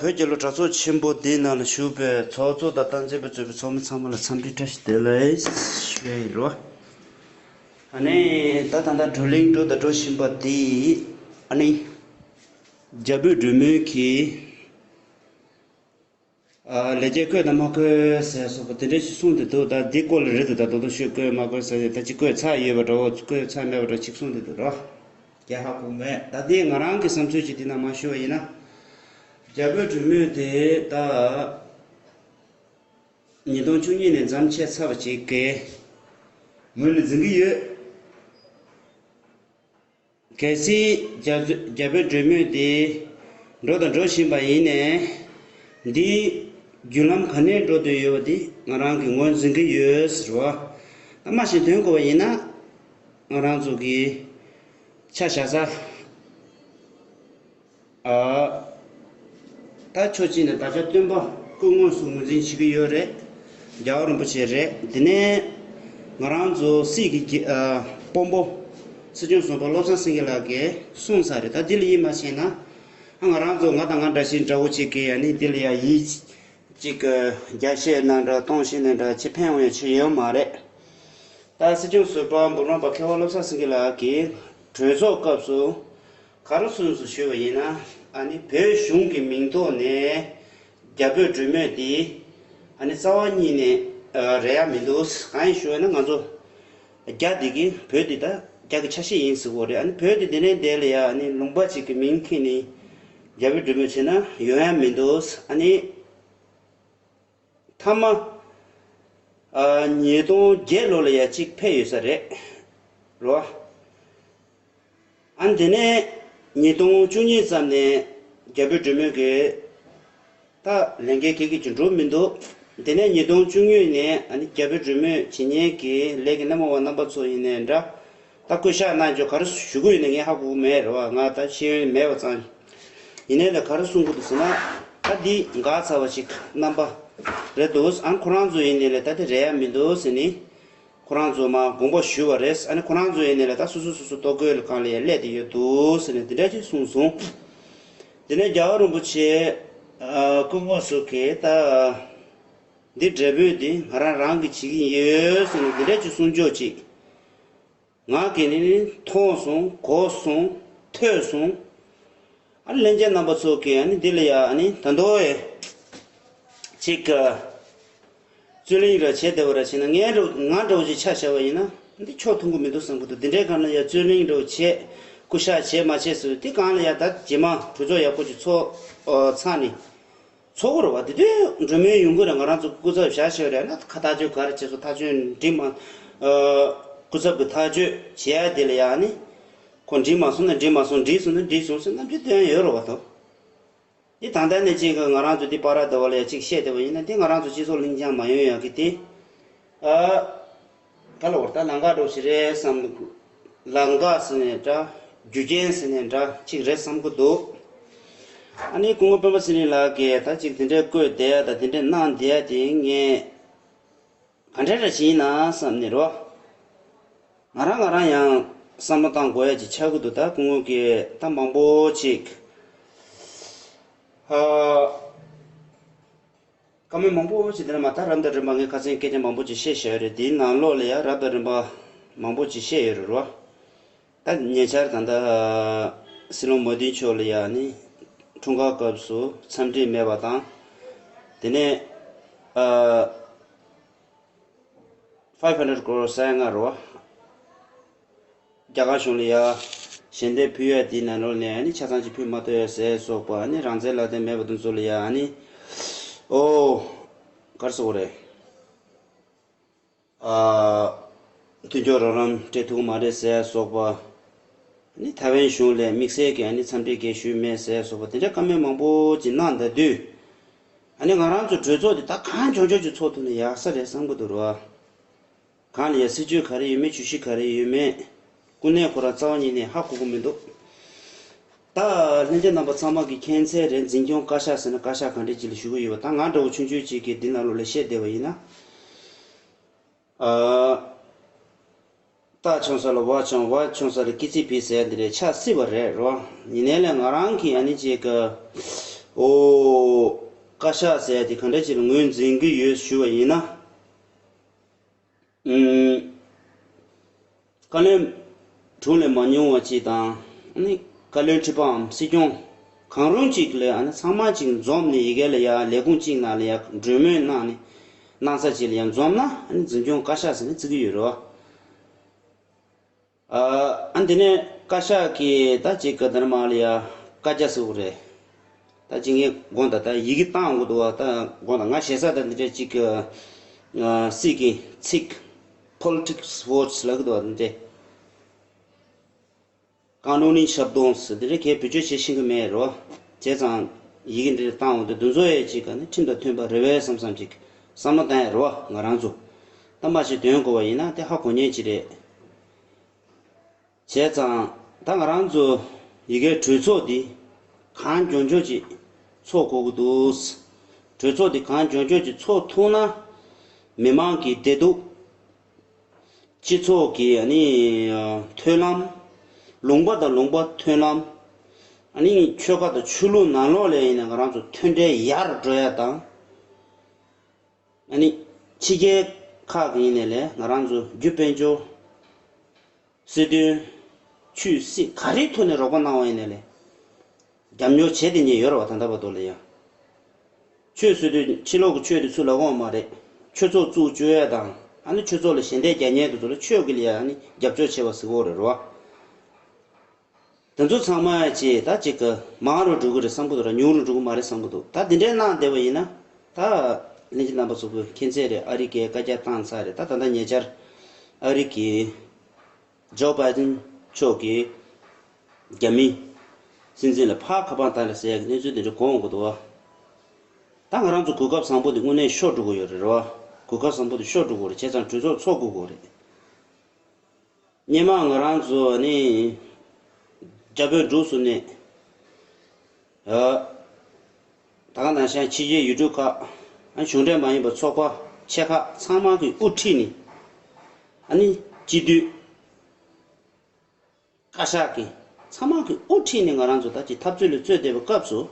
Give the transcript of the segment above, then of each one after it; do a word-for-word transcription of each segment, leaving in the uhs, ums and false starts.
བོད་རྒྱལ་ལོ་དྲ་ཚོགས་ཆེན་པོ་འདིའི་ནང་ལ་ཞུགས་པའི་ཚོགས་གཙོ་དང་སྟངས་འཛིན་པ་གཙོས་པའི་ཚོགས་མི་ཚང་མ་ལ་འཚམས་འདྲི་བཀྲ་ཤིས་བདེ་ལེགས་ཞུ་ཡི་རོ། ཨ་ནི་ད་ད་ལྟ་བགྲོ་གླེང་འགྲོ་དང་འགྲོ་བཞིན་པ་དེ། ཨ་ནི་རྒྱ་བོད་གྲོས་མོལ་གྱི་ཨ་ལས་འཆར་བཀོད་དང་མ་བཀོད་ཟེར་སོགས་པ་དེ་འདྲ་ཞིག་གསུངས་ཏེ་འདུག་ད་འདི་སྐོར་ལ་རེད་འདུག་ད་དོ་དོ་ཤོད་བཀོད་མ་བཀོད་ཟེར་ནས་ད་ཅིག་བཀོད་ཚར་ཡོད་པ་འདྲ་བོ་བཀོད་ཚར་མེད་པ་འདྲ་ཅིག་གསུངས་ཏེ་འདུག་རོ། རྒྱ་ཧ་གོ་མེད། ད་འདི་ང་རང་གི་བསམ་ཚུལ་ཅིག་འདི་ན་མ་ཞུ་བ་ཡིན་ན། རྒྱ་བོད་གྲོས་མོལ་དེ་ད་ཉིས་སྟོང་བཅུ་གཉིས་ནས་མཚམས་ཆད་ཚར་བ་ཅིག་གི་ངོས་ནས་འཛིན་གྱི་ཡོད། གལ་སྲིད་རྒྱ་རྒྱ་བོད་གྲོས་མོལ་འདི་འགྲོ་དང་འགྲོ་བཞིན་པ་ཡིན་ནའི། འདིའི་བརྒྱུད་ལམ་ག་ནས་འགྲོ་འདོད་ཡོད་པ་འདི་ང་རང་གིས་ངོས་འཛིན་གྱི་ཡོད་ཟེར་བ། ད་མ་ཤེས་དོན་གོ་བ་ཡིན་ན། ང་རང་ཚོ་གི་ཆ་བཞག་ས། ཨ། ད་ཕྱོགས་གཅིག་ནས་བདག་ཅག་སྟོན་པ་སྐུ་དངོས་སུ་ངོས་འཛིན་བྱེད་ཀྱི་ཡོད་རེད། རྒྱལ་བ་རིན་པོ་ཆེ་རེད། དེ་ནས་ང་རང་ཚོ་སྲིད་ཀྱི་རྒྱལ་ཨ་དཔོན་པོ་སྲིད་སྐྱོང་ཟུར་པ་བློ་བཟང་སེང་གེ་ལགས་ཀྱིས་གསུངས་ཚར་རེད། ད་འདི་ལ་ཡིད་མ་ཆེས་ན། ཨ་ང་རང་ཚོ་ང་དང་ང་འདྲ་ཞིག་འདྲ་བོ་གཅིག་གིས་ཨ་ནི་འདི་ལ་ཡ་ཡིད་གཅིག་རྒྱ་བཤད་ན་འདྲ་གཏོང་བཤད་ན་འདྲ་ཅི་ཕན་ཡོང་ཡ་ཆེ་ཡོད་མ་རེད། ད་སྲིད་སྐྱོང་ཟུར་པ་འབུམ་རམས་པ་མཁས་དབང་བློ་བཟང་སེང་གེ་ལགས་ཀྱིས་གྲོས་ཚོགས་སྐབས་སུ་ག་རེ་གསུངས་སོང་ཞུས་པ་ཡིན་ན། ཨ་ནི་བོད་གཞུང་གི་མིང་ཐོག་ནས་རྒྱ་བོད་གྲོས་མོལ་འདི་ཨ་ནི་རྩ་བ་ཉིད་ནས་རེད་ཡ་མི་འདུག་གང་ཡིན་ཞུས་ན་ང་ཚོ་རྒྱ་འདི་གི་བོད་འདི་ད་རྒྱ་གི་ཆ་ཤས་ཡིན་ཟེར་གོ་རེད། ཨ་ནི་བོད་འདི་དེ་ནས་འདས་ལ་ཡ་ཨ་ནི་ལུང་པ་གཅིག་གི་མིང་ཁྱེར་ནས་རྒྱ་བོད་གྲོས་མོལ་བྱས་ན་ཡོང་ཡ་མི་འདུག་ཨ་ནི། མཐའ་མ། ཨ་ཉིས་སྟོང་བརྒྱད་ལོ་ལ་ཡ་གཅིག་ཕེབས་ཡོད་ས་རེད། རོ། ཨ་དེ་ནས་ཉིས་སྟོང་བཅུ་གཉིས་ཙམ་ནས་རྒྱ་བོད་གྲོས་མོལ་གྱི་ད་ལས་འགན་གེ་གེ་ཅིག་འགྲུབ་མི་འདུག་དེ་ནས་ཉིས་སྟོང་བཅུ་གཉིས་ནས་ཨ་ནི་རྒྱ་བོད་གྲོས་མོལ་བྱེད་མཁན་གྱི་ལས་ཀྱི་སྣེ་མོ་བ་རྣམ་པ་ཚོ་ཡིན་ནའི་འདྲ། ད་སྐུ་ཞབས་གནང་རྒྱུ་ག་རེ་ཞུ་གི་ཡོད་ན་ངས་ཧ་གོ་གི་མེད་རེད་བ། ང་ད་ཤེས་ཡོན་མེད་པ་ཙང་། ཡིན་ནའི་ལ་ག་རེ་གསུང་གི་འདུག་ཟེར་ན། ད་འདི་འགག་ཚར་བ་ཞིག་རྣམ་པ་རེད་འདུག་ཨ་ཁོ་རང་ཚོ་ཡིན་ནའི་ལ་ད་དེ་རེད་ཡ་མི་འདུག་ཟེར་ནས། ཁོ་རང་ཚོ་མ་དགོངས་པ་ཞུས་པ་རེད། ཨ་ནི་ཁོ་རང་ཚོ་ཡིན་ནའི་ལ་ད་སོ་སོ་སོ་སོ་ལྟོ་གོས་ལ་སྒང་ལ་ཡ་སླེབས་བསྡད་ཡོད་འདུག་ཟེར་ནས་འདི་འདྲ་ཅིག་གསུངས་སོང་། དེ་ནས་རྒྱལ་བ་རིན་པོ་ཆེ་སྐུ་དངོས་སུ་གིས་ད་འདི་འབྲས་བུ་འདི་ང་རང་རང་གིས་བྱེད་ཀྱི་ཡོད་ཟེར་ནས་འདི་འདྲ་ཅིག་གསུང་ཕྱོགས་ཅིག་ང་གིས་ནི་མཐོང་སོང་གོ་སོང་ཐོས་སོང་། ཨ་ནི་ལྷན་རྒྱས་རྣམ་པ་ཚོ་གིས་ཨ་ནི་འདི་ལ་ཡ་ཨ་ནི་ད་དུང་ཨེ་ཅིག་རྩོད་གླེང་ར་བྱེད་བསྡད་པ་ར་བྱས་ན་ངའི་འདྲ་ང་འདྲ་བོ་ཅིག་ཆ་བཞག་པ་ཡིན་ན་འདི་ཕྱོགས་མཐུན་གི་མི་འདུག་བསམ་གི་འདུག་འདི་འདྲའི་སྒང་ལ་ཡ་རྩོད་གླེང་འདྲ་བོ་བྱེད་སྐུ་ཞབས་བྱེད་མ་བྱེད་ཟེར་དེ་སྒང་ལ་ཡ་ད་རྗེས་མ་གྲོས་ཚོགས་ཡག་པོ་ཅིག་ཚོགས་ཚར་ནས། ཚོགས་གི་རེད་བ། དེ་དུས་གྲོས་མོལ་ཡོང་གི་རེད། ང་རང་ཚོ་སྐུ་ཚབ་བཞག་ཤེས་རེད་ན་ཁ་ཐག་གཅོད་ག་རེ་བྱས་སོང་ཐག་གཅོད་འགྲིག་མ། སྐུ་ཚབ་ཀྱི་ཐག་གཅོད་བྱེད་ཡ་དེ་ལ་ཡ་ནི། ཁོ་འགྲིག་མ་སོང་ན་འགྲིག་མ་སོང་འགྲིག་སོང་ན་འགྲིག་སོང་ཟེར་རྣམ་འགྱུར་སྟོན་ཡོད་རེད་བ་དོ། དེ་ད་ལྟ་ནས་ཅིག་ང་རང་ཚོ་དེ་པ་ར་ཟླ་བ་ལ་ཡ་ཅིག་བཤད་བསྡད་པ་ཡིན་ན་དེ་ང་རང་ཚོ་སྤྱི་ཚོགས་ལྷིང་འཇགས་མ་ཡོང་ཡ་གི་དེ། ཨ། ད་ལོར་ད་ལམ་ཁ་འགྲོ་ཞིག་རེད་བསམ། ལམ་ཁ་ཟེར་ནས་འདྲ། རྒྱུ་རྐྱེན་ཟེར་ནས་འདྲ་ཅིག་རེད་བསམ་གི་འདུག་ཨ་ནི་སྐུ་ངོ་སྤེན་པ་ཚེ་རིང་ལགས་ཀྱིས་ད་ཅིག་དེ་འདྲའི་བཀོད་བསྡད་ཡ་ད་དེ་འདྲའི་གནང་བསྡད་ཡ་དེ་ངས་ག་འདྲ་འདྲ་ཞིག་ཡིན་ན་བསམ་ནས་རོ། ང་རང་ང་རང་ཡང་བསམ་བློ་བཏང་དགོས་ཡ་ཅིག་ཆགས་ཀྱི་འདུག་ད་སྐུ་ངོ་གིས་ད་མང་པོ་ཅིག་ཨ། བཀའ་མོལ་མང་པོ་ཞིག་དེ་ནས་མ་ད་རབ་དང་རིམ་པ་ངས་ཁ་སང་སྐད་ཆ་མང་པོ་ཅིག་བཤད་བཞག་ཡོད་རེད། དེའི་ནང་ལོགས་ལ་ཡང་རབ་དང་རིམ་པ་མང་པོ་ཅིག་བཤད་ཡོད་རེད་རོ། ད་ཉེ་ཆར་ད་ལྟ་སྲིད་བློན་མོ་དི་མཆོག་ལ་ཡང་ནི་འཁྲུངས་སྐར་སྐབས་སུ་འཚམས་འདྲི་མེད་པ་དང་། དེ་ནས་ཨ། five hundred crore ཟེར་ཡ་ང་རོ། རྒྱ་གར་གཞུང་ལ་ཡ་ཞལ་འདེབས་ཕུལ་ཡ་དེའི་ནང་ལོགས་ནས་ཨ་ནི་ཆ་ཚང་ཅིག་ཕུལ་མ་ཐུབ་ཡ་ཟེར་སོགས་པ་ཨ་ནི་རང་བཙན་ལག་དེབ་མེད་པ་དེ་ཚོ་ལ་ཡ་ཨ་ནི་ཨོ་ག་རེ་ཟེར་དགོས་རེད། ཨ་མཐུན་ཕྱོགས་རོགས་རམ་སྤྲད་ཐུབ་ཀྱི་མ་རེད་ཟེར་ཡ་སོགས་པ། ཨ་ནི་ཐའེ་ཝན་གཞུང་ལ་དམིགས་བསལ་གྱི་ཨ་ནི་འཚམས་འདྲི་གང་ཞུས་མེད་ཟེར་ཡ་སོགས་པ་དེ་འདྲ་བཀའ་མོལ་མང་པོ་ཅིག་གནང་ད་དུས། ཨ་ནི་ང་རང་ཚོ་གྲོས་ཚོགས་དེ་ད་གང་མགྱོགས་མགྱོགས་ཅིག་ཚོགས་ཐུབ་ན་ཡག་ས་རེད་བསམ་གྱི་འདུག་རོ། གང་ལ་ཡ་སྲིད་ཇུས་ག་རེ་ཡོད་མེད་ཇུས་གཞི་ག་རེ་ཡོད་མེད། ཀུན་ནས་ཁོ་རང་རྩ་བ་ཉིད་ནས་ཧ་གོ་གི་མི་འདུག་ད་ལྷན་རྒྱས་རྣམ་པ་ཚང་མ་གི་མཁྱེན་གསལ་རེད། འཛིན་སྐྱོང་བཀའ་ཤག་ཟེར་ན་བཀའ་ཤག་ག་འདྲས་ཅིག་ལ་ཞུ་གི་ཡོད་པ་ད་ང་འདྲ་བོ་ཆུང་ཆུང་ཅིག་གིས་འདི་ནང་ལོགས་ལ་བཤད་བསྡད་པ་ཡིན་ན། ཨ། རྟ་མཆོང་ས་ལ་ཝ་མཆོང་ཝ་མཆོང་ས་ལ་ཀི་ཙི་ཕི་ཟེར་འདི་རེད་ཆགས་སྲིད་པ་རེད་རོ། ཡིན་ནའི་ལས་ང་རང་གིས་ཨ་ནི་ཅིག་གི་ ཨོ། བཀའ་ཤག་ཟེར་ཡ་དེ་ག་འདྲ་ཅིག་ལ་ངོས་འཛིན་གྱི་ཡོད་ཞུ་བ་ཡིན་ན། ཨུམ། བཀའ་བློན་དྲུང་ལས་མ་ཉུང་བ་ཅིག་དང་། ཨ་ནི་བཀའ་བློན་ཁྲི་པའམ་སྲིད་སྐྱོང་གང་རུང་ཅིག་ལ། ཨ་ནི་ཚང་མ་ཅིག་འཛོམས་ནས་ཡི་གེ་ལ་ཡ་ལས་ཁུངས་གཅིག་ནང་ལ་ཡ་གྲོས་མོལ་གནང་ནས་གནང་ས་ཅིག་ལ་ཡ་འཛོམས་ན། ཨ་ནི་འཛིན་སྐྱོང་བཀའ་ཤག་ཟེར་ནས་བརྩི་གི་ཡོད་རེད་བ། ཨ་ཨ་འདི་ནས་བཀའ་ཤག་གིས་ད་ཅིག་གི་འདི་ནས་མར་ལ་ཡ་བཀའ་རྒྱ་ཟེར་བ་རེད། ད་ཅིག་ངས་དགོངས་དག་ད་ཡི་གེ་བཏང་དགོས་འདུག་བ། ད་དགོངས་དག་ང་ཞེ་ས་ད་འདི་འདྲ་ཅིག་གི་ཨ་སྲིད་ཀྱི་ཚིག་politics words ལབ་ཀྱི་འདུག་བ། འདི་འདྲ་ཀ་ནུན་ནི་ཤབ་དོང་ཟེར་འདི་འདྲ་གས་བེད་སྤྱོད་བྱེད་ཤེས་ཀྱི་མེད་རོ། བྱས་ཙང་ཡི་གེ་འདི་འདྲ་བཏང་འོང་དུས་འདི་ཚོ་ཡས་ཅིག་ག་ནི་ཁྲིམས་དང་མཐུན་པ་རེད་པས་བསམ་བསམ་ཅིག་བསམ་བློ་བཏང་ཡ་རོ་ང་རང་ཚོ། ད་མ་ཤེས་དོན་གོ་བ་ཡིན་ན་དེ་ཧ་གོ་མཁན་ཅིག་རེད། བྱས་ཙང་ད་ང་རང་ཚོ་ཡི་གེ་གྲོས་ཚོགས་འདི་གང་མགྱོགས་མགྱོགས་ཅིག་ཚོགས་དགོས་ཀྱི་འདུག་གྲོས་ཚོགས་འདི་གང་མགྱོགས་མགྱོགས་ཅིག་ཚོགས་ཐུབ་ན། མི་མང་གི་བདེ་སྡུག་སྤྱི་ཚོགས་ཀྱི་ཨ་ནི་མཐུན་ལམ། ལུང་པ་དང་ལུང་པ་མཐུན་ལམ། ཨ་ནི་ཆོལ་ཁ་དང་ཆོས་ལུགས་ནང་ལོགས་ལ་ཡིན་ན་ང་རང་ཚོ་མཐུན་འབྲེལ་ཡར་འགྲོ་ཡ་དང་། ཨ་ནི་ཕྱི་རྒྱལ་ཁག་གི་ཡིན་ནའི་ལས་ང་རང་ཚོ་རྒྱུ་དཔལ་འབྱོར། སྲིད་དོན། ཆོས་སྲིད་ག་རེའི་ཐོག་ནས་རོགས་པ་གནང་བ་ཡིན་ནའི་ལས། རྒྱབ་སྐྱོར་བྱས་ཏེ་ཉེ་ཡོད་རེད་བ། ད་ལྟ་བར་དུ་ལ་ཡང་། ཆོས་སྲིད་དོན་ཕྱི་ལོགས་ཀྱི་ཆོས་དེ་ཚུར་ལབ་ཀྱི་ཡོད་མ་རེད། ཆོས་ཚོགས་བཙུགས་བཅུག་ཡ་དང་། ཨ་ནི་ཆོས་ཚོགས་ལ་ཞལ་འདེབས་རྒྱག་མཁན་དེ་ཚོ་ལ་ཆོས་ཀྱི་ལ་ཡ་ཨ་ནི་རྒྱབ་སྐྱོར་བྱས་པ་ཟེར་གྱི་ཡོད་རེད་རོ། དེ་ཚོ་ཚང་མ་ཅིག་ད་ཅིག་གི་མང་རུ་འགྲོ་གི་རེད་བསམ་གྱི་འདུག་ར། ཉུང་རུ་འགྲོ་གི་མ་རེད་བསམ་གྱི་འདུག་ད་དེ་འདྲའི་གནང་བསྡད་པ་ཡིན་ན། ད་ལྷན་རྒྱས་རྣམ་པ་ཚོ་གི་མཁྱེན་གསལ་རེད། ཨ་རི་གས་བཀའ་རྒྱ་བཏང་ཚར་རེད། ད་ད་ལྟ་ཉེ་ཆར་ཨ་རི་གི་ཇོ་བྷའི་ཌེན་མཆོག་གིས་རྒྱ་མི་སྲིད་འཛིན་ལ་ཕར་ཁ་པར་བཏང་རེད་ཟེར་ཡག་གི་གནས་ཚུལ་དེ་འདྲ་གོ་འོང་གི་འདུག་བ། ད་ང་རང་ཚོ་གོ་སྐབས་བཟང་པོ་དེ་དངོས་གནས་ཤོར་འགྲོ་གི་ཡོད་རེད་རོ། གོ་སྐབས་བཟང་པོ་དེ་ཤོར་འགྲོ་གི་རེད། བྱས་ཙང་གྲོས་ཚོགས་ཚོགས་དགོས་གི་རེད། སྔོན་མ་ང་རང་ཚོ་ནི་རྒྱ་བོད་འབྲུག་གསུམ་ནས། ཨ། ད་ག་ནང་བཞིན་ཕྱི་རྒྱལ་ཡུལ་གྲུ་ཁག་ཨ་གཞུང་འབྲེལ་མ་ཡིན་པ་ཚོགས་པ་ཆེ་ཁག་ཚང་མ་གི་དབུ་ཁྲིད་ནས། ཨ་ནི་སྤྱི་འཐུས། བཀའ་ཤག་གི་ཚང་མ་གི་དབུ་ཁྲིད་ནས་ང་རང་ཚོ་ད་ཅིག་འཐབ་རྩོད་ལ་རྩོད་བསྡད་པའི་སྐབས་སུ།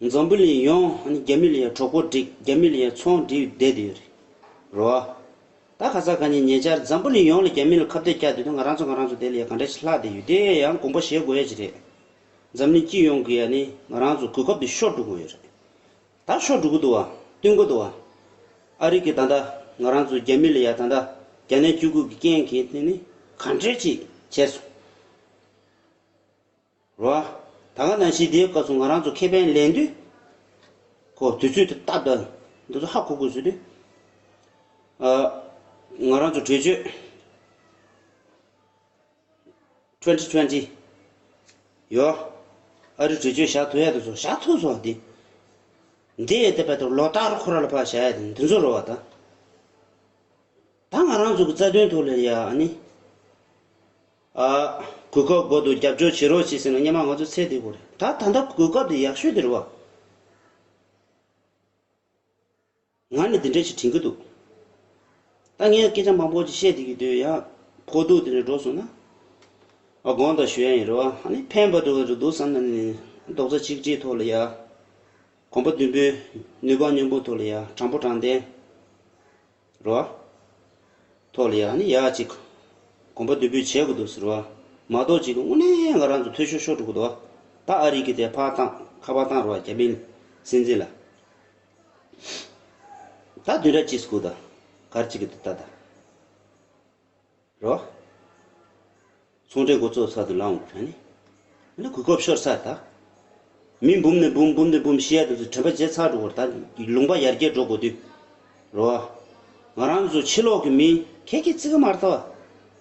འཛམ་བུ་གླིང་ཡོངས་ཨ་ནི་རྒྱ་མི་ལ་ཡ་གྲོགས་པོ་སྒྲིག་རྒྱ་མི་ལ་ཡ་ཚོང་སྒྲིག་བསྡད་དེ་ཡོད་རེད། རོ། ད་ཁ་ས་ཁ་ཉིན་ཉེ་ཆར་འཛམ་བུ་གླིང་ཡོངས་ལ་རྒྱ་མི་ལ་ཁ་གཏད་བཅག་དུས་ད་ང་རང་ཚོ་ང་རང་ཚོ་དེ་ལ་ཡ་ག་འདྲ་ཞིག་ལྷག་བསྡད་ཡོད་དེ་ཡང་དགོངས་པ་བཞེས་དགོས་ཡ་ཅིག་རེད། འཛམ་གླིང་སྤྱི་ཡོངས་ཀྱི་ཨ་ནི་ང་རང་ཚོ་གོ་སྐབས་དེ་ཤོར་འགྲོ་གི་ཡོད་རེད། ད་ཤོར་འགྲོ་གི་འདུག་བ། བསྟུན་གི་འདུག་བ། ཨ་རི་གིས་ད་ལྟ་ང་རང་ཚོ་རྒྱ་མི་ལ་ཡ་ད་ལྟ་རྒྱ་ནད་བཅུ་དགུ་གི་རྐྱེན་གྱིས་དེ་ནི་ག་འདྲས་ཅིག་བྱས་སོང་། རོ། ད་ག་ནང་བཞིན་དེའི་སྐབས་སུ་ང་རང་ཚོ་ཁེ་ཕན་ལེན་དུས། ཁོ་དུས་ཚོད་དེ་སྟབས་དང་འདི་ཚོ་ཧ་གོ་དགོས་ཟེར་དུས། ཨ། ང་རང་ཚོ་གྲོས་ཆོད་twenty twenty ཡོ། ཨ་རི་གྲོས་ཆོད་བཞག་ཐུབ་ཡ་དེ་ཚོ་བཞག་ཐུབ་སོང་དེ། འདི་ཡས་དེ་བས་ད་ལོ་ལྟར་ཁོ་ར་ལ་ཕར་བཞག་ཡ་དེ་འདི་ཚོ་རོ་བ་ད། ད་ང་རང་ཚོ་གི་རྩ་དོན་ཐོག་ལ་ཡ་ཨ་ནི། ཨ། གོ་སྐབས་དགོས་འདུག་རྒྱབ་སྐྱོར་བྱེད་རོགས་བྱེད་ཟེར་ན་སྔོན་མ་ང་ཚོ་འཚེར་བསྡད་དགོས་རེད། ད་ད་ལྟ་གོ་སྐབས་དེ་ཡག་ཤོས་དེ་རེད་བ། ང་ནི་འདི་འདྲ་ཞིག་དྲན་གྱི་འདུག་ད་ངས་སྐད་ཆ་མང་པོ་ཅིག་བཤད་བསྡད་ཀྱི་འདུག་ཡང་ཕོག་ཐུག་དེ་འདྲ་འགྲོ་སོང་ན། ཨ། དགོངས་དག་ཞུ་ཡ་ཡིན་རེད་བ། ཨ་ནི་ཕན་པ་འདུག་ག་འདུག་བསམ་ན་ནི་རྡོག་རྩ་གཅིག་སྒྲིལ་ཐོག་ལ་ཡ། གོམ་པ་མདུན་སྤོས་ནུས་པ་སྙོམས་པོ་ཐོག་ལ་ཡ་དྲང་པོ་དྲང་བདེན། རོ། ཐོག་ལ་ཡ་ནི་ཡ་གཅིག་གོམ་པ་མདུན་སྤོས་བྱེད་དགོས་འདུག་ཟེར་བ། མ་གཏོགས་གཅིག་གི་དངོས་གནས་ང་རང་ཚོ་འཐུས་ཤོར་ཤོར་འགྲོ་གི་འདུག་བ། ད་ཨ་རི་གི་དེ་ཕར་བཏང་ཁ་པར་བཏང་རོ་བ་རྒྱ་མིའི་སྲིད་འཛིན་ལ། ད་བདུན་ཕྲག་གཅིག་སྒུག་ད། གར་གཅིག་གི་འདུག་ད་ད། རོ། ཚོང་འབྲེལ་འགོ་བཙུགས་ཚར་དུས་ལངས་དགོས་ནི། ཨ་ནི་གོ་སྐབས་ཤོར་ཚར་ད། མི་འབུམ་ནས་འབུམ་འབུམ་ནས་འབུམ་ཤི་ཡ་དེ་ཚོ་དྲན་པ་བརྗེད་ཚར་འགྲོ་གི་རེད་ད། ལུང་པ་ཡར་རྒྱས་འགྲོ་དགོས་དུས། རོ། ང་རང་ཚོ་ཕྱི་ལོགས་ཀྱི་མི་ཁྱེད་ཀྱིས་བརྩི་གི་མ་རེད་ད།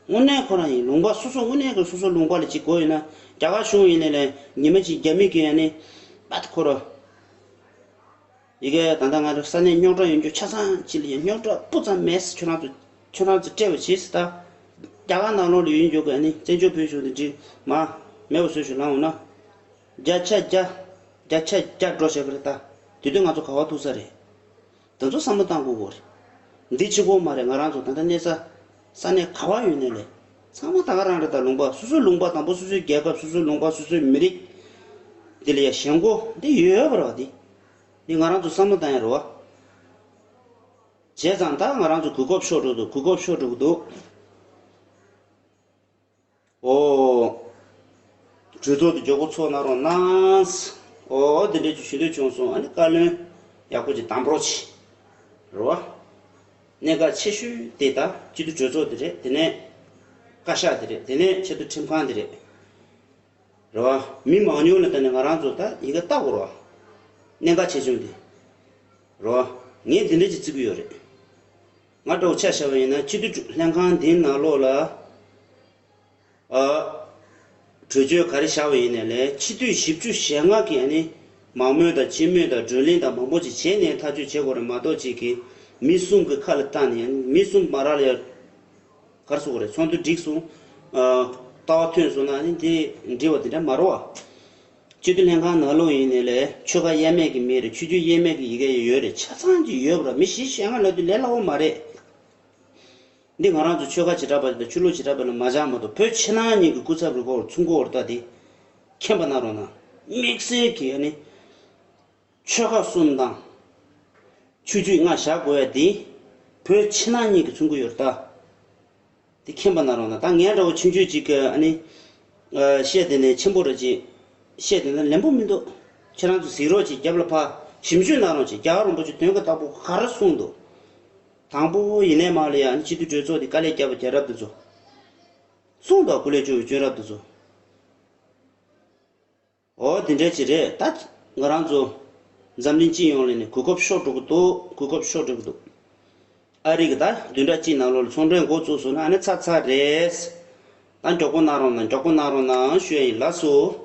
དངོས་གནས་ཁོ་རང་ཡིན་ལུང་པ་སོ་སོ་དངོས་གནས་ཀྱི་སོ་སོ་ལུང་པ་ལ་ཅིག་དགོས་ཡོད་ན། རྒྱ་གར་གཞུང་ཡིན་ནའི་ལས་ཉི་མ་གཅིག་རྒྱ་མི་གིས་ཨ་ནི་པད་ཁོ་ར། ཡི་གེ་ད་ལྟ་ང་ཚོ་ས་གནས་རྙོག་དྲ་ཡོད་རྒྱུ་ཆ་ཚང་ཅི་ལ་ཡང་རྙོག་དྲ་སྤུ་ཙམ་མེད་ཟེར། ཁྱོད་རང་ཚོ་ཁྱོད་རང་ཚོ་སྤྲད་པ་བྱེད་ཟེར་ད། རྒྱ་གར་ནང་ལོགས་ལ་ཡོད་རྒྱུ་གི་ཨ་ནི་བཙན་བྱོལ་བོད་གཞུང་དེ་འགྲིག་མ་མེད་པ་བཟོ་ཞུ་ལངས་འོང་ན། བརྒྱ་ཆ་བརྒྱ། བརྒྱ་ཆ་བརྒྱ་འགྲོ་བྱེད་ཀྱི་རེད་ད། དེ་དུས་ང་ཚོ་ག་བ་ཐུག་ས་རེད། དེ་ཚོ་བསམ་བློ་བཏང་དགོས་དགོས་རེད། འདི་གཅིག་པོ་མ་རེད། ང་རང་ཚོ་ད་ལྟ་གནས་ས་ས་གནས་ག་བ་ཡོད་ནའི་ལས་ཚང་མ་ད་ག་རང་རེད་ད། ལུང་པ་སོ་སོའི་ལུང་པ་དང་པོ་སོ་སོའི་རྒྱལ་ཁབ་སོ་སོའི་ལུང་པ་སོ་སོའི་མི་རིགས། འདི་ལ་ཡ་ཞེན་ཁོག་འདི་ཡོད་པ་རེད་བ། འདི་འདི་ང་རང་ཚོ་བསམ་བློ་བཏང་ཡ་རེད་བ། བྱས་ཙང་ད་ང་རང་ཚོ་གོ་སྐབས་ཤོར་འགྲོ་འདུག་གོ་སྐབས་ཤོར་འགྲོ་གི་འདུག་ཨོ། གྲོས་ཚོགས་དེ་མགྱོགས་པོ་ཚོགས་གནང་རོགས་གནང་། ཨོ་དེ་འདྲས་ཀྱི་ཞུ་འདོད་བྱུང་སོང་། ཨ་ནི་བཀའ་བློན་ཡག་པོ་ཅིག་དམ་པོ་ཅིག་རེད་བ། གནད་འགག་ཆེ་ཤོས་དེ་ད་སྤྱི་འཐུས་གྲོས་ཚོགས་དེ་རེད། དེ་ནས་བཀའ་ཤག་དེ་རེད། དེ་ནས་ཆེས་མཐོ་ཁྲིམས་ཁང་དེ་རེད། རེད་བ། མི་མང་ཉུང་ལ་ལྟ་ནས་ང་རང་ཚོ་ད་ཡི་གེ་བལྟ་དགོས་རེད་བ། གནད་འགག་ཆེ་ཆུང་དེ། རེད་བ། ངས་དེ་འདྲས་ཅིག་བརྩི་གི་ཡོད་རེད། ང་འདྲ་བོ་ཆ་བཞག་པ་ཡིན་ན་སྤྱི་འཐུས་ལྷན་ཁང་འདིའི་ནང་ལོགས་ལ། ཨ། གྲོས་ཆོད་ག་རེ་བཞག་པ་ཡིན་ནའི་ལས་སྤྱི་འཐུས་བཞི་བཅུ་ཞེ་ལྔ་གིས་ཨ་ནི་མང་མོས་དང་སྤྱི་མོས་དང་བགྲོ་གླེང་དང་མང་པོ་ཅིག་བྱས་ནས་ཐག་གཅོད་བྱེད་དགོས་རེད་མ་གཏོགས་ཅིག་གིས་མི་གསུམ་གྱི་ཁ་ལ་བཏགས་ནས་ཨ་ནི་མི་གསུམ་མ་རག་ལ་ཡ། ག་རེ་ཟེར་དགོས་རེད། ཚོགས་འདུ་འགྲིག་སོང་། ཨ། ལྟ་བ་ཐོན་སོང་ན་ཨ་ནི་འདི་འགྲིག་པ་དེ་འདྲ་མ་རེད་བ། སྤྱི་འཐུས་ལྷན་ཁང་ནང་ལོགས་ཡིན་ནའི་ལས་ཆོལ་ཁ་དབྱེ་མེད་ཀྱི་མི་རེད། ཆོས་བརྒྱུད་དབྱེ་མེད་ཀྱི་ཡི་གེ་ཡོད་རེད། ཆ་ཚང་ཅིག་ཡོད་པ་རེད། མི་བཞི་ཞེ་ལྔ་ལབ་དུས་ལས་སླ་བོ་མ་རེད། འདི་ང་རང་ཚོ་ཆོལ་ཁ་བྱེ་བྲག་པ་དང་ཆོས་ལུགས་བྱེ་བྲག་པ་ལ་མ་བྱང་མ་གཏོགས་བོད་ཕྱི་ནང་གཉིས་ཀྱི་སྐུ་ཚབ་རེ་སྐོར་ཚུར་འགོ་བར་ལྟ་སྟེ། མཁྱེན་པ་གནང་རོགས་གནང་། དམིགས་བསལ་གྱིས་ཨ་ནི་ཆོལ་ཁ་གསུམ་དང་ཆོས་བརྒྱུད་ལྔ་བཞག་དགོས་ཡ་འདི་བོད་ཕྱི་ནང་གཉིས་ཀྱི་ཚུར་འགོ་ཡོད་རེད་ད། དེ་མཁྱེན་པ་གནང་རོགས་གནང་། ད་ངའི་འདྲ་བོ་ཆུང་ཆུང་ཅིག་གིས་ཨ་ནི་བཤད་དེ་ནས་ཆེན་པོ་རེ་ཅིག་བཤད་དེ་ན་ལན་པོ་མི་འདུག་ཁྱེད་རང་ཚོ་གཟིགས་རོགས་ཅིག་རྒྱབ་ལ་ཕར་ཞིབ་འཇུག་གནང་རོགས་ཅིག་རྒྱལ་བ་རིན་པོ་ཆེ་དོན་གྱི་བདག་པོ་ག་རེ་གསུངས་འདུག་དང་པོ་ཡིན་ནའི་མ་ལ་ཡ་ཨ་ནི་སྤྱི་འཐུས་གྲོས་ཚོགས་དེ་དཀའ་ལས་བརྒྱབ་པ་རྒྱལ་རབས་དེ་ཚོ་གསུངས་འདུག་སྐུ་ལས་བསྐྱོན་པའི་བསྐྱོན་རབས་དེ་ཚོ། འོ་དེ་འདྲ་ཅིག་རེད། ད་ང་རང་ཚོ་འཛམ་གླིང་སྤྱི་ཡོངས་ལ་ནི་གོ་སྐབས་ཤོར་འགྲོ་གི་འདུག་གོ་སྐབས་ཤོར་འགྲོ་གི་འདུག་ཨ་རི་གི་ད་བདུན་ཕྲག་གཅིག་ནང་ལོགས་ལ་ཚོང་འབྲེལ་འགོ་བཙུགས་སོང་ན་ཨ་ནི་ཚར་ཚར་རེད། ད་མགྱོགས་པོ་གནང་རོགས་གནང་། མགྱོགས་པོ་གནང་རོགས་གནང་ཞུ་ཡ་ཡིན། ལགས་སོ།